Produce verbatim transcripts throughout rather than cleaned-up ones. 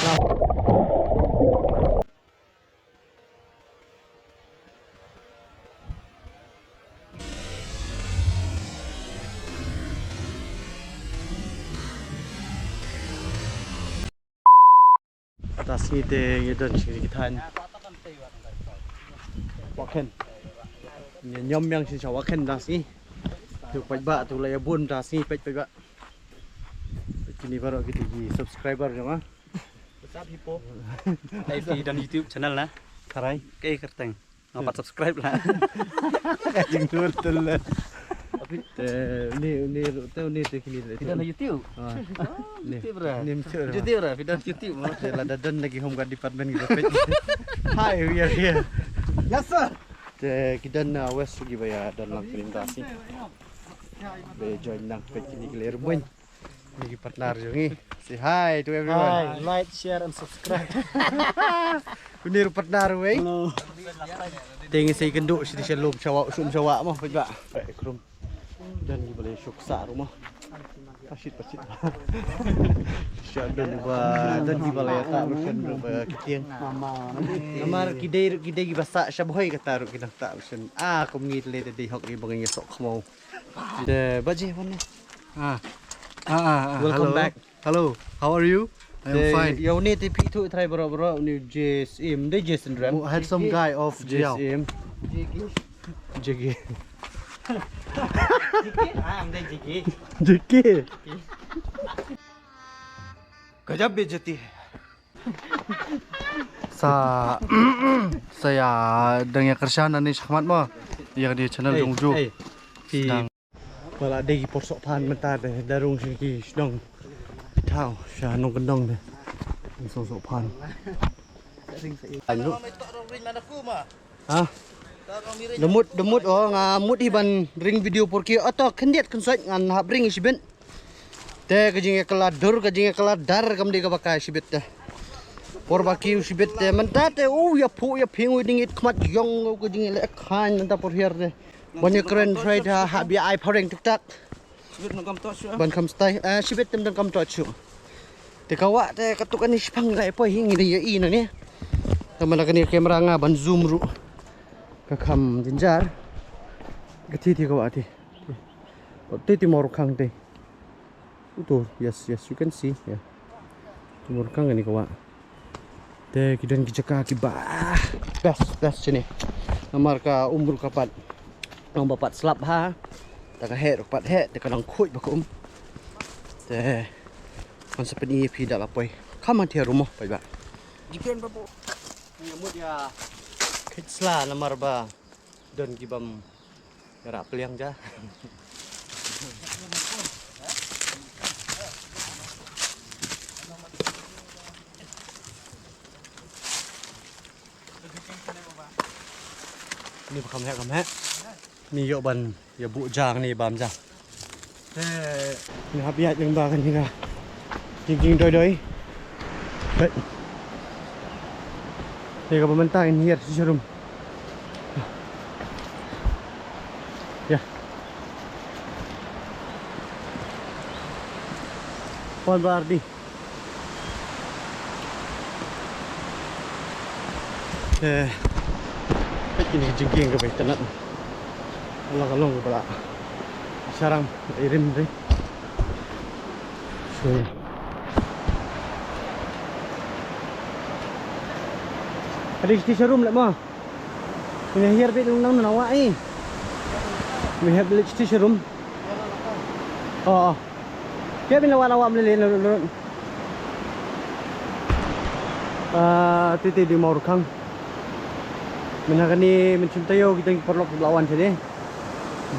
Kata sngi te ngi don sha kine ki thaiñ Wahkhen. Ngi ñiom biang sha Wahkhen kata sngi. Te u paidbah te u la ïa bun kata sngi, peit paidbah. Kine baroh kito ki subscriber jong nga. What's up, Hippo? Ai phi don YouTube channel na? Tharai. Kaei kyrteng? Nga pat subscribe la. Ka jingduwai te la. Te uni, uni, te uni te kine. Phi don YouTube? Ah. Ni. YouTube ra. Ni mesti ra. YouTube ra, phi don YouTube mo. Te lada don na ki Home Guard Department ki ba peit. Hi, we are here. Yes, sir. Te ki don na West ki ba ïa don lang kine kata sngi. Ba ïa join lang, peit kine ki leh rymmuiñ. Ni ki partner jong ngi. Say hi to everyone. Hi, like, share and subscribe. Une ruh partner wei. Hello. Te ngi sa ïakynduh sha lum sha wah, sha lum sha wah mo, paidbah. Peit krum. Don ki ba la shuksa ruh mo. Pashit, pashit. Sha don ba, don ki ba la ïa ta ruh sha ruh ba ki tieng. Namar ki dei ruh, ki dei ki ba sah sha Bhoi kata ruh ki dang ta ruh sha. Ah, kum ngi te lei te dei hok ngi ba ngi ïa sok khmaw. Te baje wan ne. Ah. Ah, ah, ah, welcome hello. Back. Hello, how are you? I am fine. Ïa une te phi tu try bro bro une J S M, de J S M ram. I had some guy of J S M. J K. J K. J K. Ah, I'm the J K. J K. गजब बेइज्जती है। Sa, sa ïa dang ïa kyrshan nangne shakhmat mo. Ïa kane channel jong u Ju. Ei, ei. Phi. Dang. Ba la dei ki por sohphan mynta te da rung sha ki shnong. Thaw sha nongkyndong te. Song sohphan. Ayo. Ha? Da mut, da mut, oh, nga mut hi ban ring video por ki. Ato khyndiat khynsoit ngan hap ring shibit. Te ka jingïakylla dur, ka jingïakylla dar kam dei kaba kai shibit te. Por ba kiew shibit te mynta te u ïa phuh ïa phieng u ding it khmat ïong ka jingïaleh khain mynta por hiar te. Ban ïa kren thrai te ha bia ai phareng tuk tak. Shibit nang kam to shu. Ban kam stai, eh, shibit tem nang kam to shu. Te ka wah te ka tuk ani shipang lai poi hi ngi dei ïa i nang ne. Ka mana kane camera nga ban zoom ruh. Ka kham jynjar. Ka thi thi ka wah thi. Te te mor khang te. Uto, yes, yes, you can see, yeah. Te mor khang ani ka wah. Te ki don ki jaka kiba best, best shane. Namar ka um ruh ka pat. Nang ba pat slap ha. Ta ka heh ruh pat heh, te ka nang khuid ba ka um. Te kan sa pyni phi da la poi. Kham hangtei ruh mo, paidbah. Depend ba po. Ïa mut ïa kit sla namar ba don ki bam. Ïa rah pliang ja. Ni ba kham heh, kham heh. Ni ïoh ban ïa buh ja, ni bam ja. Te ni hap ïaid lyngba kane ka jingkieng doi doi. Te kaba mynta ngin hiar sha rum. Ïa. Pon ba ardi. Eh, peit kine ki jingkieng kaba itynnad. Ka long, ka long kaba la sharang, i rim ri. Shu. Ka dei sha rum leh mo. Ngi hiar beit nang na wah i. Ngi hiar beit sha rum. Oh, oh. Phi ïa bin la wan awam lele na lut. Ah, te te dei Mawryngkneng. Mynta kane mynsiem taïew ki dang ki paralok ki la wan shane.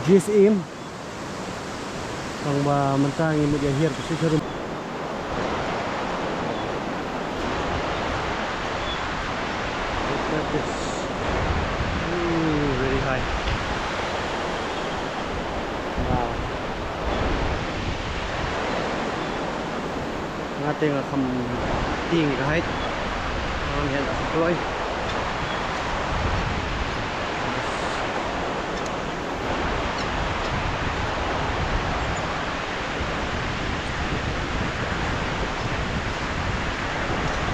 J S M. Tang ba mynta ngi mut ïa hiar phi sha rum. Look at this. Ooh, very high. Wow. Nga te nga kham tieng ïa ka height. Nga ngeit ba ka kloi.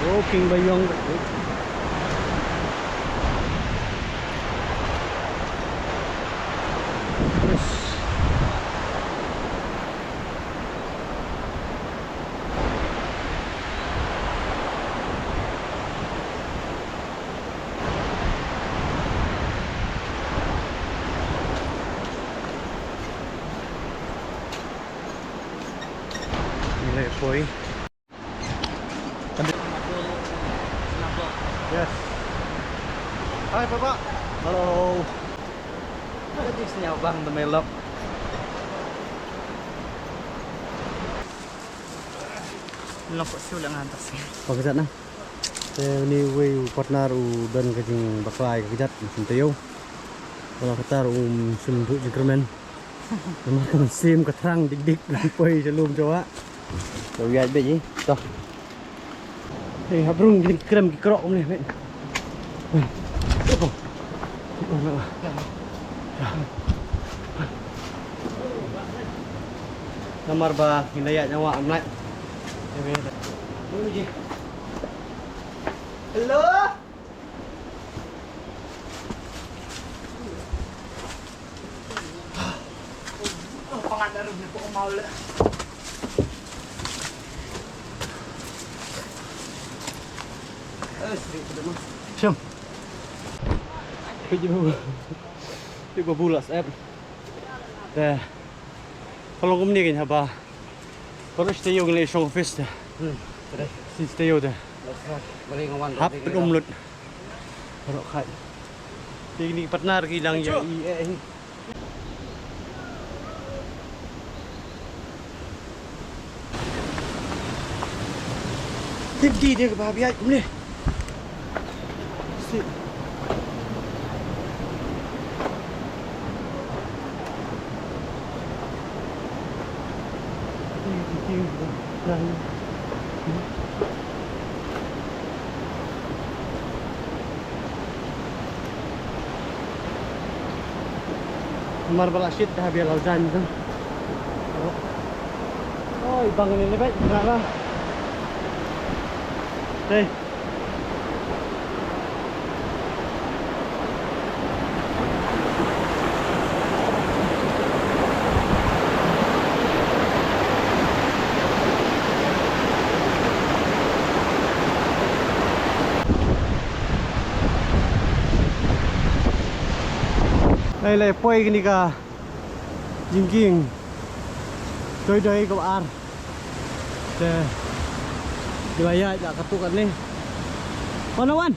Oh, King Bayong. Ngi la poi. Yes. Hai, Papa. Hello. Ada di sini abang temelok. Lok shu lang antas. Pagkat na. Te uni wei u partner u don ka jingbakla ïa ka kjat, u shu taïew. Wala kata ruh um shym duh jingkyrmen. Namar ka mynsiem ka thrang dik dik, poi sha lum sha wah. Ka ïaid beit hi. To. Hei, hap rung ki krem ki krok kumne beit. Namar ba ngin da ïaid na wah, am lait. Hello. Shim. Peit ba bu. Peit ba bu la sep. Te. Ka long kumne kein haba. Baroh shi taïew ngi la shong office te. Hmm. Shi taïew te. Hap peit um lut. Baroh khat. Te kine ki partner ki dang ïa i eh hi. Tip di dia kaba biang kumne. Si. Mar ba la shit da biang la jan tu. Oi, bang ni lebih, berapa? Hei. Hei, la poi kane ka jingkieng. Doi doi kaba ar. Te. Ngi la ïaid ïa katu kane. Wan, wan.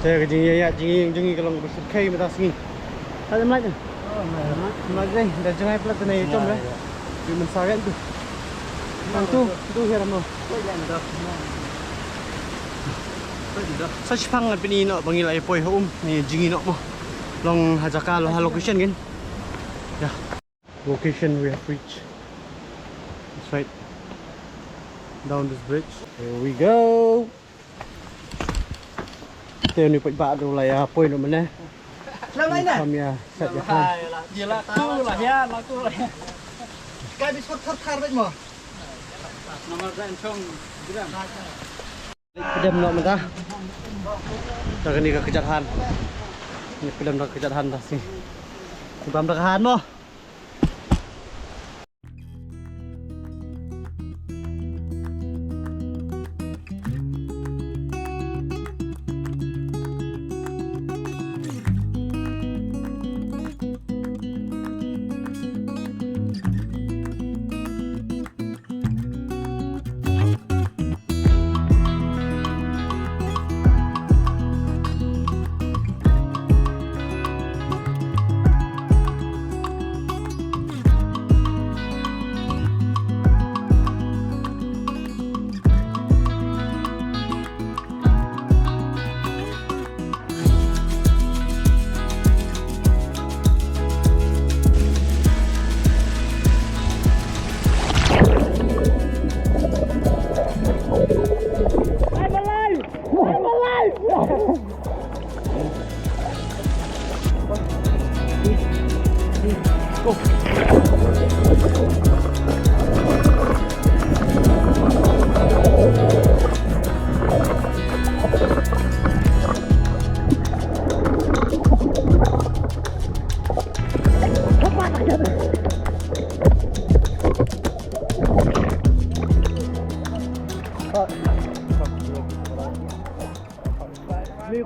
Te ka jingïaid jingkieng jong ngi ka long ba shyrkhei mynta sngi. Ka ym lait. Ym lait dei, da jngai palat ne ïa jom dei. Bi mynsaw ïa tu. Nang tu, tu hiar mo. Sa shipang ngan pyni noh ba ngi la ïa poi ha um, ngi jngai noh mo. Long ha jaka, long ha location kein. Ya. Location we have reached. It's right down this bridge. Here we go. Te uni paidbah ruh la ïa poi noh mynne. Lam lai na. Kam ïa set ïa poi. Ïa la tu la ïa, la tu la ïa. Kai biskut thar thar bad mo. Namar da chong gram. Pdem noh mynta. Da kane ka kjat han. Ngi pdem da ka kjat han da shi. Bam da ka han mo.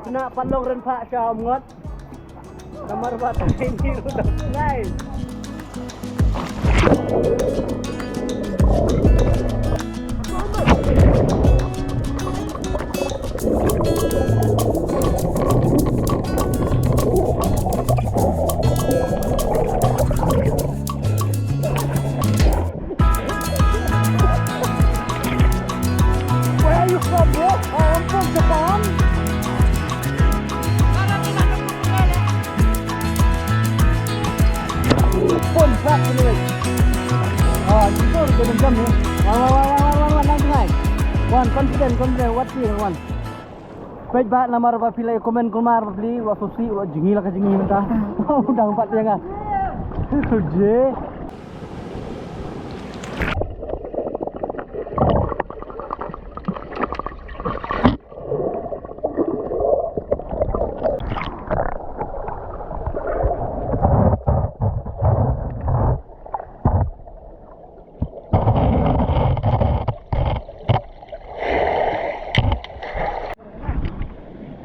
Kena pat long ren pat sha Umngot. Namar ba tang ini ruh dang ngai. Where are you from, bro? Oh, I'm from Japan. Pun, prak, pun. Ah, itu udah jam ni. Wan, wan, wan, wan, wan, wan, lang tengah. Wan, confident, confident, wat sih, wan. Peit ba namar ba phi la comment, kumar ba phi la sngewsih, la jngi la ka jngi mynta. Dang pat ïa nga. Je.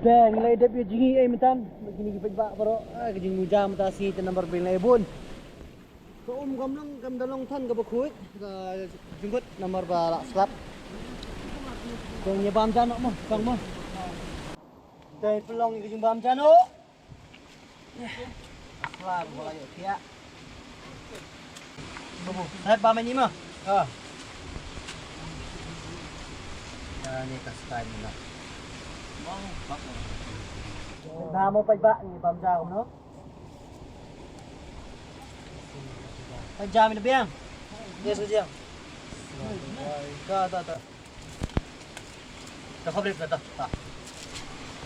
Te ngi la dep ïa jngi ei mynta. Kine ki paidbah baroh, ah, ka jingmuja mynta sngi te namar ba ngi la ïa bun. Ka um kam long, kam da long than kaba khuid, ka jingkut namar ba la slap. Te ngi bam ja noh mo, kang mo. Te pynlong ka jingbam ja noh. Slap ba la ïa thiah. Babu, sait bam ini mo. Ha. Ya, ni ka style ni lah. Dah mo paidbah, ngi bam ja kumno. Ka jam ïa biang. Yes, ka jam. Ta, ta, ta. Ta khop rit ta, ta.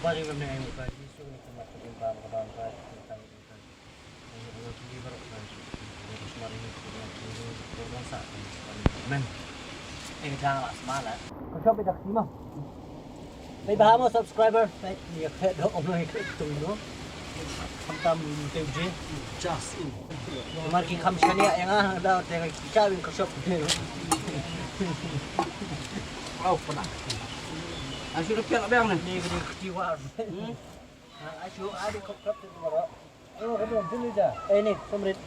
Ba jing bam ne ai mo ka ji su ne ka mat ka bam ka bam ka. Men. Eh, ka jang la sma la. Ka shop ïa ka sima. Peit ba mo subscriber. Peit ïa ka dok ong ïa ka tung no. Khamtam te je. Just in. Mar ki kham shaniah ïa nga da te ka cha bin ka shop. Au pernah. Asu rupiah la biang ni. Ni ni ki war. Hmm. Asu ada kop kop tu baroh. Oh, kamu sini ja. Eh ni, Somrit.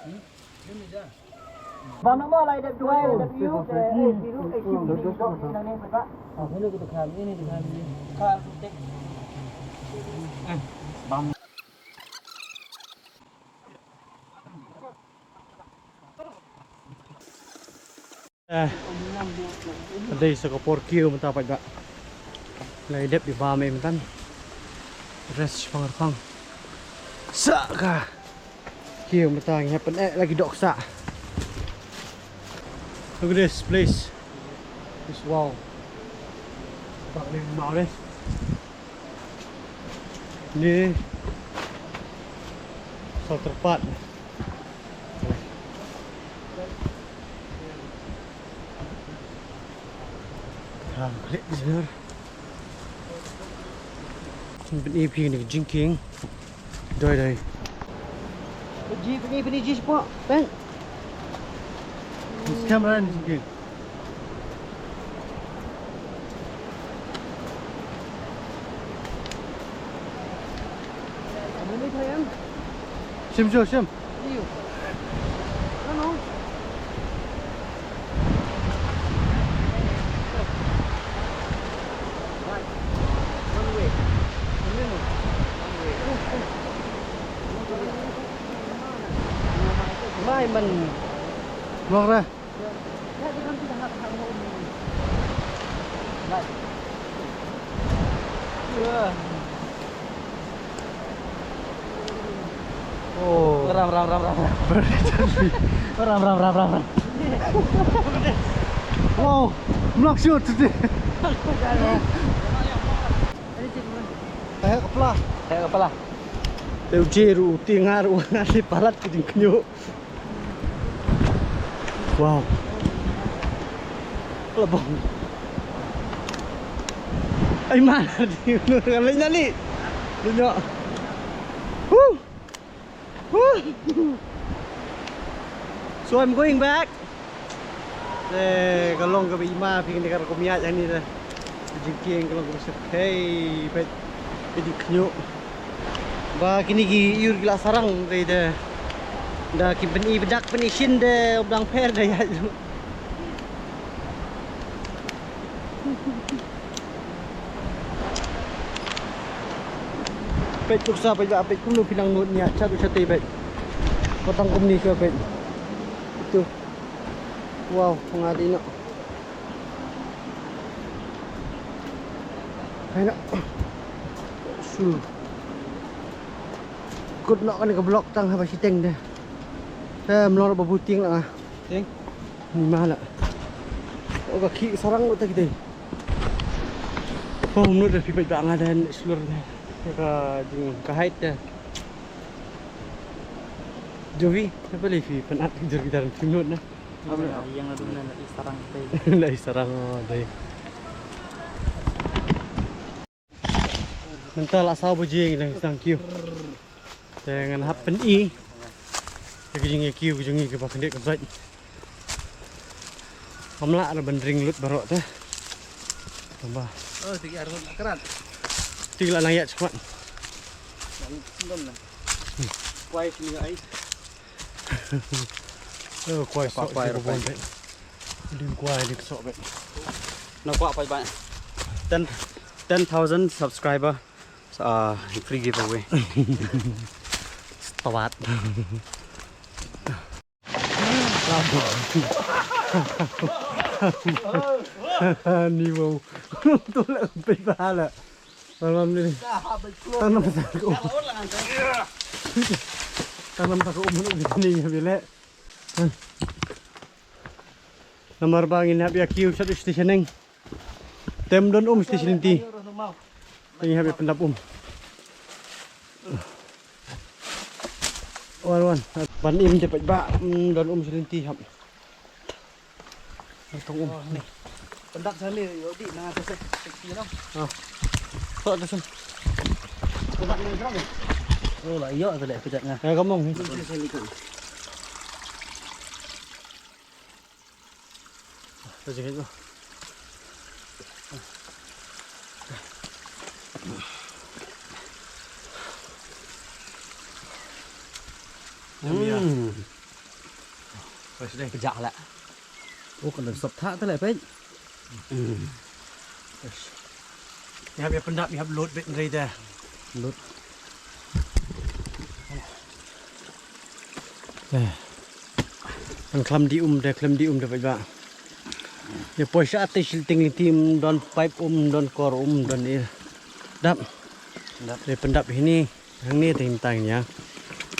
Hmm? Sini ja. Bam nama lai dep duai, lai dep yu, eh, biru, eh, kim, kim, kim, kim, nang ni, Pak. Ah, sini kita kan, ini kita kan. Kan, tek. Eh, bam. Eh, dei sa ka por kiew mynta paidbah. La dep di bam ei mynta. Rest shipang rpang. Sa ka kiew mynta ngi hap pyneh la ki dohksah. Look at this place. This wow. Bang ni mau deh. Ni. Sa tyrpad. Kang klik di sini. Pynïap phi ni jingkieng. Doi doi. Pynïap, pynïap, pynïap ji spot. Peng. This camera and jingkieng. Shim jo, shim. Mai man. Mok re. Oh. Ram, ram, ram, ram. Ram, ram, ram, ram, ram. Wow, I'm not sure today. Heh ka pla. Heh ka pla. Te u je ruh u tieng ruh nga li palat ki jingkynjoh. Wow. Labong. Ai ma, di nur kan lei nyali. Lunyo. Huh. Huh. So I'm going back. Eh, ka long kaba i ma phi kane ka rukom ïaid hani da. Jingkieng ka long kaba sep. Hey, peit. Ki dih khñiuh. Ba kine ki ïur ki la sarang de de. Da ki pyni bedak pyni shin de, ym dang pher de ïa. Peit nuksa peit ba peit kumno phi nang nud nia, sha tu sha te peit. Ba tang kumne ka peit. Itu. Wow, nga dei noh. Hai noh. Su. Kut noh kane ka block tang haba shiteng de. Te mlor ba buting la nga. Ting. Ni ma la. O ka ki sarang uta kita. Oh, mnut da phi peit ba nga dan slur da. Ka jing ka height da. Jovi, apa le phi penat jur kita phi mnut na. Yang la dum na i sarang te. La i sarang, oh, dei. Mynta la saw baje ngi dang sdang kiew. Te ngan hap pyni ïa ka jingïakiew ka jong ngi kaba khyndiat ka bait. Kam lah ruh ban ring lut baroh te. Tamba. Oh, ti ar ngut krat. Ti la nang ïaid skwat. Nang sendom na. Kwai sini ai. Oh, kwai sok kwai sok ruh bon bait. Ding kwai ding sok bait. Na kwah pai bait. Ten, ten thousand subscriber. Ah, free giveaway. Stawat. Ni wow. Tu la pei ba la. Malam ni. Tanam sa ko. Tanam sa ko umur ni ya bile. Namar ba ngin hap ïa kiew sha tu station neng. Tem don um station ti. Te ngi hap ïa pyndap um. Wan wan. Ban im te peit ba, mm, don um sha lynti hap. Tong um. Oh, ni. Pyndap sha ni, yo di na te se. Te ki no. Ah. Tok te sen. Pyndap ni dong. Oh, la yo te le peit nga. Ya kamong. Ni sha ni kan. Ka jingïeit mo. Hmm. Pejak lah. Oh, ka don sop thah te leh peit. Hmm. Ïa hap ïa pyndap ïa hap lut beit ngi da. Lut. Eh. Ngan khlem dih um de, khlem dih um de paidbah. Ïa poi sha te shilting lynti um don paip um don kor um don ïa. Dap. Dap. Ïa pyndap hini. Hangne te im tang ïa.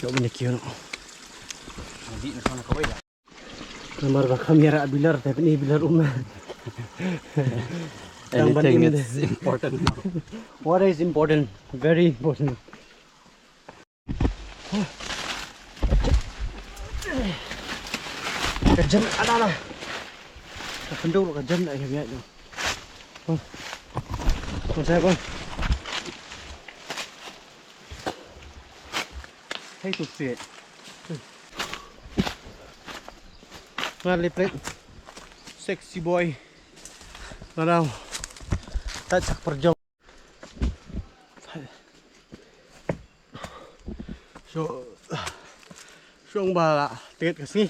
Dok mene kiew noh. Dih na sana kawei da. Namar ba kam ïarap bilar te pyni bilar um. Dang ban im de. Anything is important now. What is important? Very important. Ka jan ana na. Ka pyndu ka jan ai ka biak. Kon. Kon sai kon. Hey tu fit. Ngan lip lip. Sexy boy. Ngadau. Tak sak perjong. So, shong ba la tiket ka sngi.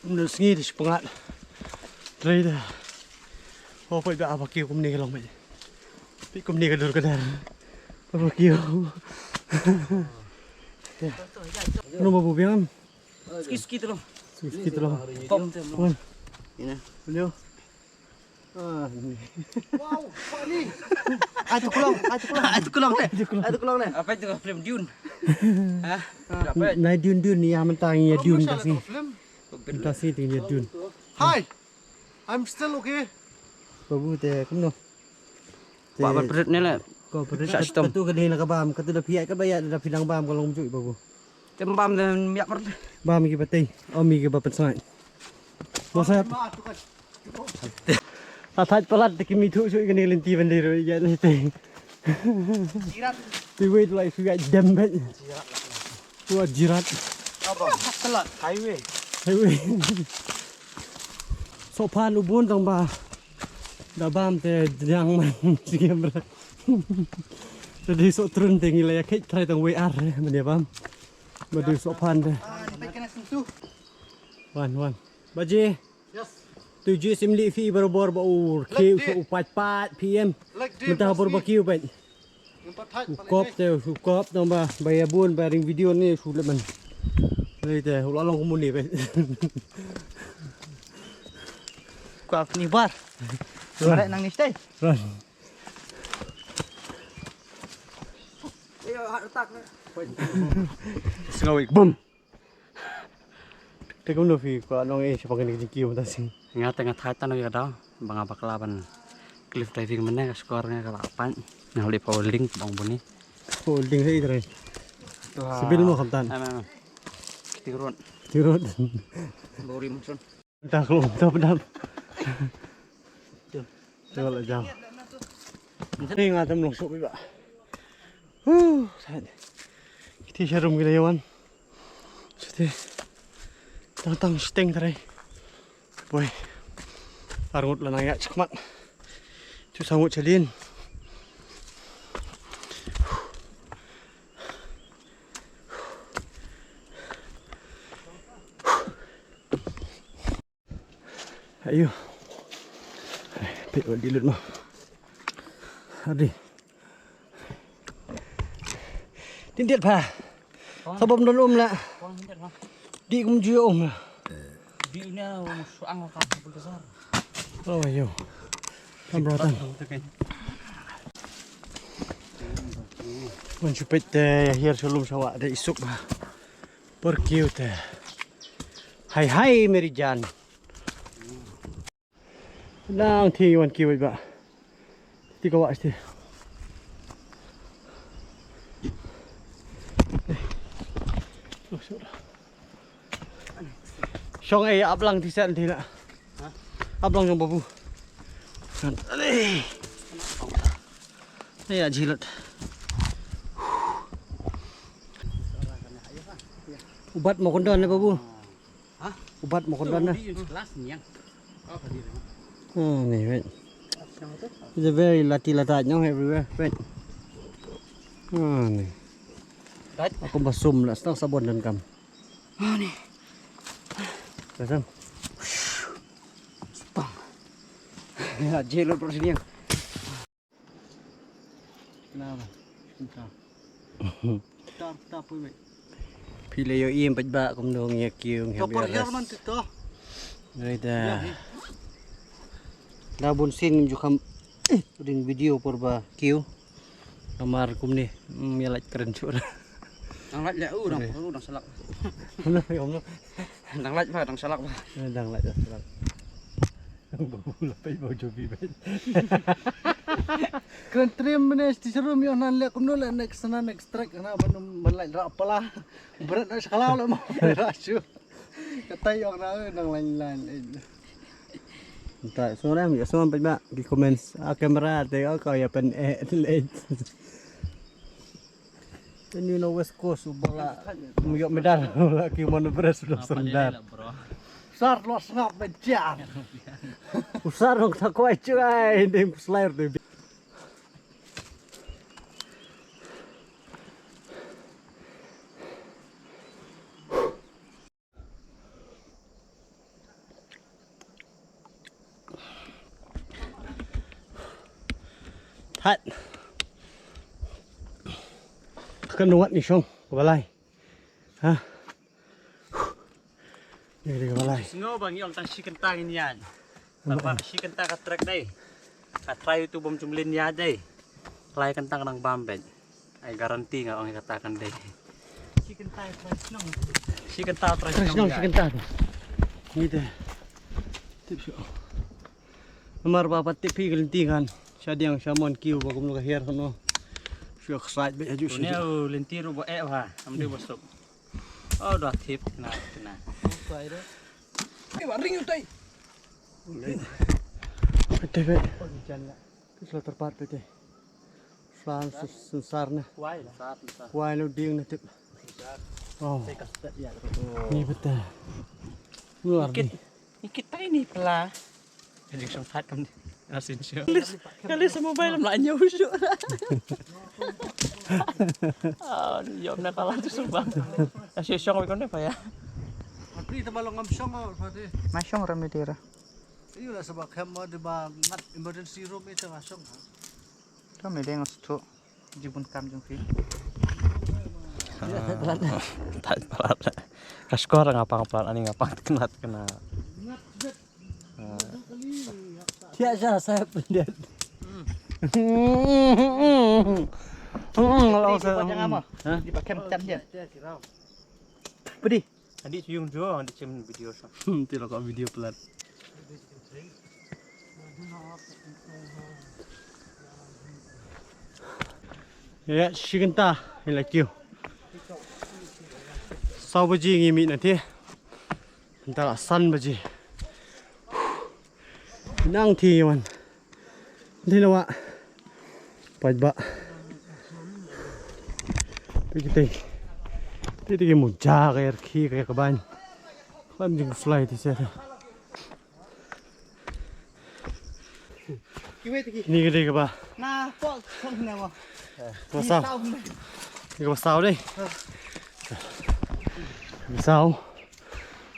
Mnu sngi di shpngat. Trei da. Ho poi da apa ki kumni ka long mai. Pi kumni ka dur ka dar. Apa ki. Numa bu biang. Ski ski tu long. Ski ski tu long. Pom tu long. Ina. Beliau. Ah, ni. Wow, Pak ni. Ai tu kelong, ai tu kelong. Ai tu kelong ni. Ai tu kelong. Ai tu kelong ni. Apa itu film Dune? Hah? Apa? Nai Dune Dune ni ya mentang ya Dune kasi. Film. Kasi tu ya Dune. Hi. I'm still okay. Babu te kumno. Ba ba pret ni la. Ko pret. Sa stom. Katu ka dei la ka bam, katu da phi ai ka ba ya da phi dang bam ka long ju babu. Tem bam da miak per. Bam ki ba tei. Om ki ba pensai. Mo sa. Atat palat te kimi thu shu kani lynti ban dei ro ya ni te. Jirat. Pi wei tu lai shu ya dem bet. Jirat. Tu jirat. Apa? Palat. Highway. Highway. So phan u bun tang ba. Da bam te jang man. Jingem ra. Te dei soh trun te ngi la ïa kheit trai tang wei ar, eh, mane bam. Ba dei soh phan te. Wan, wan. Baje. Tu ju sim li phi barabor ba u rkhie u soh u pat pat phi em. Mynta bor ba kiu pat. U kop te u kop tang ba ba ïa bun ba ring video ne shu leh man. Lei te u la long kumne pat. Kop ni bar. Ran. Nang ni stay. Ran. Sngawi bum. Te kumno phi kwah nong eh shaphang kane ka jingkiew mynta sing? Nga te nga thait tang ïa ka daw ba nga bakla ban cliff diving mynne, ka skor nga ka la pan. Nga leh pa welding bang buni. Pa welding hi trai. Civil mo khamtan. Em, em, em. Kiting road. Kiting road. Lori monson. Dah keluar, dah pedam. Tengok lah jam. Ni nga tam long sok ba. Huh, sat. Kiti sharum gila yawan. Sati. Tang tang steng trai. Boy. Arngut la nang ïa chakmat. Tu sangut chalin. Ayo. Peit wat dilut mo. Adi. Tindiat pha. Sabam don um la. Di kum ju um la. Di ne um suang ka buldozer. Oh ayo. Kam rotan. Man chupet te hier shalom sawa de isuk ba. Por kiu te. Hai hai meri jan. Nang thi wan kiu ba. Ti ka wa sti. Shong ei aplang ti sen ti na. Aplang jong babu. Ei ya jilat. Ubat mo kondon ne babu. Ubat mo kondon ne. Ah, ni wait. It's a very lati lata nyong everywhere. Wait. Ah, ni. Aku basum la stang sabon dan kam. Ah, ni. Kasam. Stang. Ya, jelo pro sini. Phi la ïohi em paidbah kumno ngi ïa kiew ngi ïa biaras. Dei da. Da bun sien ngim ju kham ring video por ba kiew. Namar kumne, mm, ïa lait kren shuh. Dang lait leh u dang, u dang salak. Dang lait ba dang salak ba. Dang lait dang salak. Babu la peit ba u Jobi peit. Kren trim mane sti serum ïoh nan leh kumno leh next na next track na ban ban lait rah pala. Berat na shakla leh mo rah shu. Katai ïoh na nang lain lain. Ntai sore ïa sore peit ba ki comments a camera te ka ïa pen eh leh. Then you know West Coast u bala mu yok medal la ki mon bres u sandar. Sar lo sngap bejar. U sar dong ta kwai chuai ding slayer de. Hat. Kan wat ni shong ko balai. Ha. Ni ri ko balai. Sngew ba ngi ong tang shi kynta ngin ïaid. Namar shi kynta ka trek dei. Ka trai tu bom jumlin ïaid dei. Lai kynta ka nang bam beit. Ai guarantee nga ong kata kan dei. Shi kynta trai shnong. Shi kynta trai shnong shi kynta. Ni te. Tip shu. Namar ba pat tip phi ka lynti kan. Sha diang sha mon kiew ba kumno ka hiar kumno. Shu ka sait beit haju shu. Ne u lynti ru ba eh ba. Am dei ba suk. Oh da tip kena kena. Sai re. Ni ba ring utai. Te beit. Jan la. Ki sla terpat pete. Flan sensar ne. Kuai ne ding ne tip. Oh. Ni pete. Luar ni. Ikit tai ni pela. Jadi song sat kam ni. Asin sio. Kali sa mobile lam la nyo sio. Ah, yom na kala tu sumbang. Asin sio ko ne pa ya. Ati ta balong am song ko pati. Ma song ram ni tira. Iyo la sabab kem ma di ba ngat emergency room ita ma song ha. Ram ni deng stu. Jibun kam jong phi. Thait palat. Ka skor nga pang palat ani nga pang kena kena. Tiak sa saya pendet. Long sa. Di pakai macam dia. Pedih. Andi chuyung jo andi chem video sa. Hmm, ti la ka video plat. Ya, shi kynta ila kiew. Saw baje ngi mih na te. Kynta la san baje. Nang ti wan. Dei na wa. Paj ba. Ti ki ti. Ti ti ki muja ka yar ki ka ka ban. Lam jing fly ti se. Kiwe ti ki. Ni ka dei ka ba. Na pok song na wa. Ka ba saw. Ni ka ba saw dei. Ka ba saw.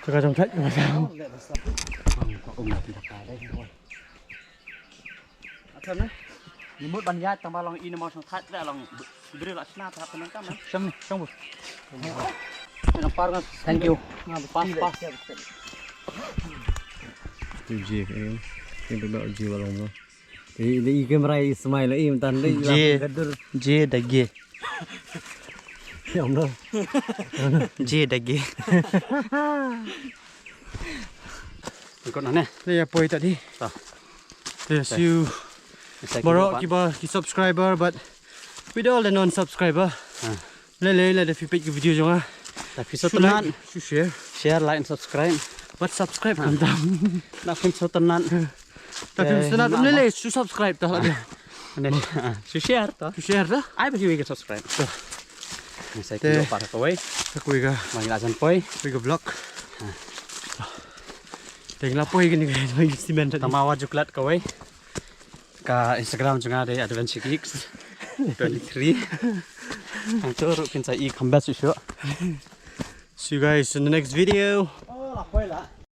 Ka ka jong thait ka ba saw. Ong ka ong na ti ka dei. Atam ne. Ni mut ban ïaid tang ba long i ne mo shong that le long. Bri la shna ta pynang kam. Shong ni, shong bu. Nang par ngan. Thank you. Pas pas. Ji ji ba long mo. Te le i camera i smile i mtan le i Je. Gadur. Je da ge. Ya Allah. Je da ge. Ikut nane. Te ya poi tadi. Ta. Te siu. Baroh kiba ki subscriber but with all the non subscriber. Le le le da phi peit ki video jong nga. Da phi sngewtynnat. Shu share. Share, like and subscribe. But subscribe khamtam. Na phi sngewtynnat. Ta phi sngewtynnat le le shu subscribe ta la. Shu share ta. Shu share ta. Ai ba ki subscribe. Ni sa ki par kawei. Kawei ka. Mang la jan poi. Kawei ka vlog. Teng la poi kini ka. Tamawa juklat kawei. Ka Instagram jong nga dei Adventure Geeks twenty-three. Ang tu ruh phin sa i kham best shuh. See you guys in the next video.